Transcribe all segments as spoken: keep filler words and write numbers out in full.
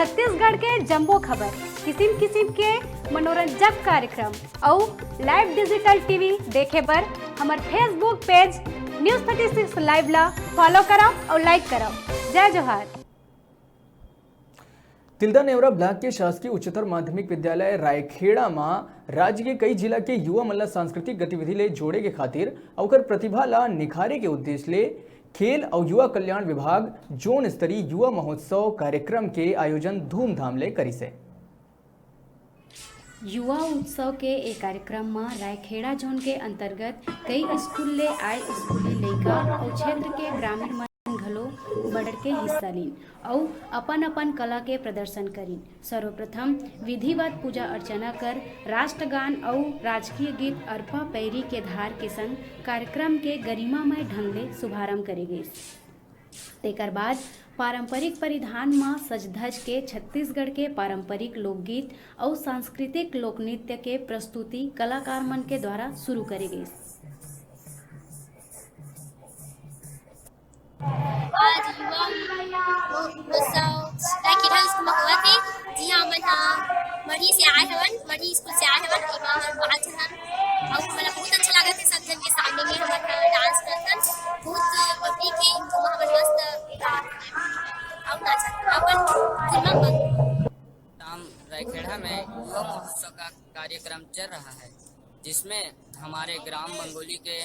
छत्तीसगढ़ के जम्मो खबर, किसिम किसिम के मनोरंजक कार्यक्रम अउ live digital T V देखे बर हमर Facebook page News thirty six live ला follow करव अउ like करव। जय जोहार। तिल्दा नेवरा ब्लॉक के शासकीय उच्चतर माध्यमिक विद्यालय रायखेड़ा म राज्य के कई जिला के युवा मन ला सांस्कृतिक गतिविधि ले जोड़े के खातिर अउ ओकर प्रतिभा ला निखारे के उद्देश्य ले खेल अउ युवा कल्याण विभाग जोन स्तरीय युवा महोत्सव कार्यक्रम के आयोजन धूमधाम ले करिस हे। युवा उत्सव के ए कार्यक्रम म रायखेड़ा जोन के अंतर्गत कई स्कूल ले आए स्कूली लइका अउ क्षेत्र के ग्रामीण मन घलो बढ़ के हिस्सा लीन अउ अपन-अपन कला के प्रदर्शन करिन। सर्वप्रथम विधिवत पूजा अर्चना कर राष्ट्रगान अउ राजकीय गीत अरपा पैरी के धार के संग कार्यक्रम के गरिमामय ढंग ले शुभारंभ करे गइस। तेकर बाद पारंपरिक परिधान म सजधज के छत्तीसगढ़ के पारंपरिक लोकगीत अउ सांस्कृतिक लोकनृत्य के प्रस्तुति कलाकार मन के द्वारा शुरू करे गइस। आज युवा महोत्सव रायखेड़ा स्कूल में होवत हे, जिहां हमन ह मढ़ी से आए हवन, मढ़ी स्कूल से आए हवन। एमा हमन पाँच झन हन, अउ हमन ला बहुत अच्छा लागत हे, सब झन के सामने में हमन ह डांस करत हन। बहुत पब्लिक हे, जेमा हमन मस्त गात हन अउ नाचत हन। अपन फिल्म बन रायखेड़ा में युवा महोत्सव का कार्यक्रम चल रहा है, जिसमें हमारे ग्राम बंगोली के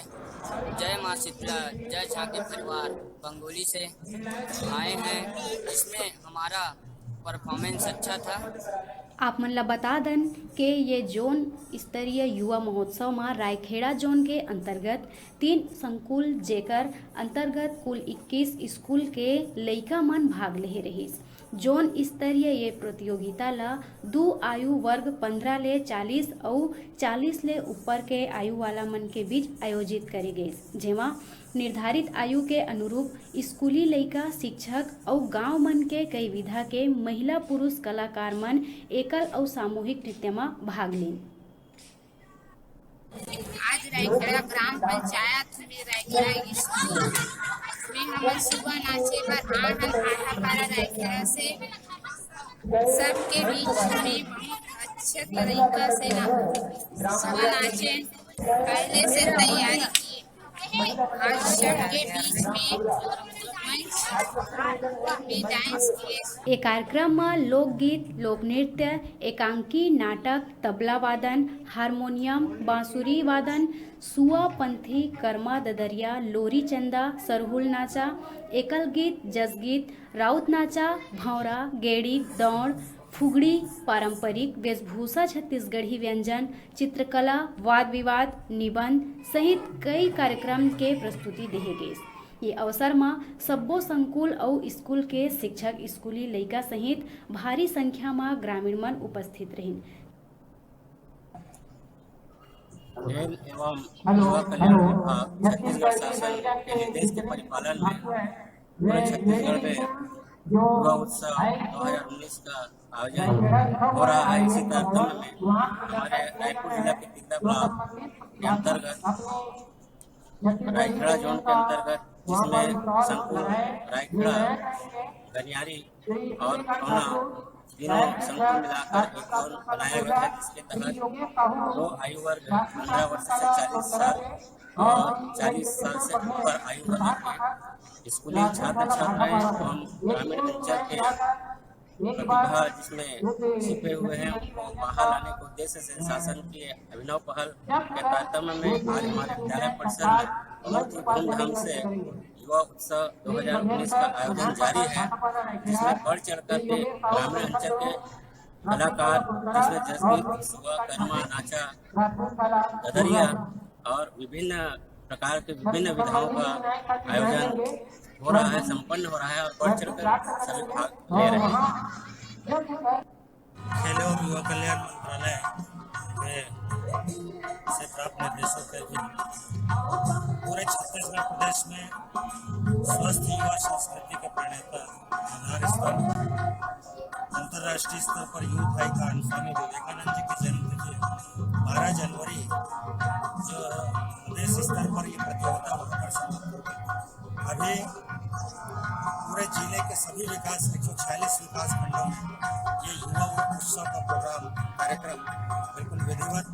जय माँ शीतला, जय झांकी परिवार बंगोली से आए हैं, जिसमें हमारा परफॉर्मेंस अच्छा था। आप मन ला बता दन के ये जोन स्तरीय युवा महोत्सव म रायखेड़ा जोन के अंतर्गत तीन संकुल, जेकर अंतर्गत कुल इक्कीस स्कूल के लइका मन भाग लेहे रहिस। जोन स्तरीय ये प्रतियोगिता ल दू आयु वर्ग पंद्रह ले चालीस अउ चालीस ले ऊपर के आयु वाला मन के बीच आयोजित करे गइस, जेमा निर्धारित आयु के अनुरूप स्कूली लइका, शिक्षक अउ गांव मन के कई विधा के महिला पुरुष कलाकार मन एकल अउ सामूहिक नृत्य म भाग लीन। आज रायखेड़ा ग्राम पंचायत में रायखेड़ा स्कूल में हमन सुआ नाचे बर आए हन। आधापारा रायखेड़ा से सबके बीच में बहुत अच्छे तरीका से ना सुआ नाचे, पहले से तैयारी किए। आज सबके बीच में मंच पे डांस किए। ए कार्यक्रम म लोकगीत, लोकनृत्य, एकांकी, नाटक, तबला वादन, हारमोनियम, बांसुरी वादन, सुआ पंथी, करमा ददरिया, लोरी चंदा, सरहुल नाचा, एकल गीत, जसगीत, राउत नाचा, भौंरा, गेड़ी, दौड़, फुगड़ी, पारंपरिक वेशभूषा, छत्तीसगढ़ी व्यंजन, चित्रकला, वाद विवाद, निबंध सहित कई कार्यक्रम के प्रस्तुति देहे गेस। ये अवसर म सब्बो संकुल अउ स्कूल के शिक्षक, स्कूली लइका सहित भारी संख्या म ग्रामीण मन उपस्थित रहिन। खेल एवं हेलो, युवा कल्याण हेलो। विभाग छत्तीसगढ़ शासन के निर्देश के परिपालन में पूरे छत्तीसगढ़ में युवा उत्सव दो हज़ार उन्नीस का आयोजन हो रहा है। इसी तारतम्य में हमारे रायपुर जिला के तिल्दा ब्लॉक के अंतर्गत रायखेड़ा जोन के अंतर्गत, जिसमें संकुल रायखेड़ा, गनियारी और खौना तीनों संकुल मिलाकर एक जोन बनाया गया है, जिसके तहत दो आयु वर्ग, पंद्रह वर्ष से चालीस साल और चालीस साल से ऊपर आयु वर्ग के स्कूली छात्र छात्राएं एवं ग्रामीण अंचल के प्रतिभा जिसमें छिपे हुए हैं, उनको बाहर लाने के उद्देश्य से शासन के अभिनव पहल के तारतम्य में आज हमारे विद्यालय परिसर में बहुत ही धूमधाम से युवा उत्सव दो हज़ार उन्नीस का आयोजन जारी है, जिसमें बढ़ चढ़ करके ग्रामीण अंचल के कलाकार, जिसमें जसगीत, सुआ, करमा, नाचा, ददरिया और विभिन्न प्रकार के विभिन्न विधाओं का आयोजन हो रहा है, संपन्न हो रहा है और बढ़ चढ़कर सभी भाग ले रहे हैं। खेल एवं युवा कल्याण मंत्रालय के से प्राप्त निर्देशों के अधीन पूरे छत्तीसगढ़ प्रदेश में स्वस्थ युवा संस्कृति के प्रणेता, आधार स्तंभ, अंतर्राष्ट्रीय स्तर पर यूथ आइकन स्वामी विवेकानंद जी की जयंती, बारह जनवरी, जो प्रदेश स्तर पर ये प्रतियोगिता होकर समाप्त हो गई। अभी पूरे जिले के सभी विकास एक सौ छियालीस विकास खंडों में ये युवा उत्सव का प्रोग्राम कार्यक्रम बिल्कुल विधिवत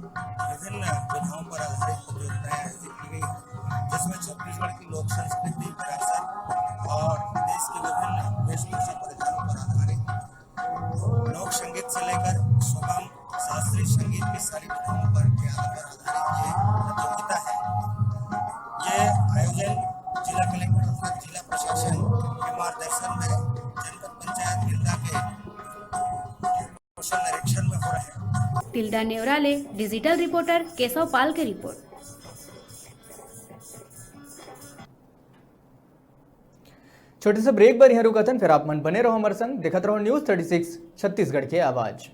विभिन्न विधाओं पर आधारित प्रतियोगिताएं आयोजित की गई है, जिसमें छत्तीसगढ़ की लोक संस्कृति, विरासत और देश के विभिन्न वेशभूषा परिधानों पर आधारित लोक संगीत से लेकर सुगम शास्त्रीय संगीत की सारी विधाओं पर ज्ञान पर आधारित ये प्रतियोगिता है। ये आयोजन जिला कलेक्टर अर्थात जिला प्रशासन के मार्गदर्शन में जनपद पंचायत तिल्दा के कौशल निरीक्षण में हो रहे हैं। तिल्दा नेवरा ले डिजिटल रिपोर्टर केशव पाल के रिपोर्ट। छोटे से ब्रेक बर यहाँ रुकथन, फिर आप मन बने रहो हमारे संग, देखत रहो न्यूज थर्टी सिक्स छत्तीसगढ़ के आवाज।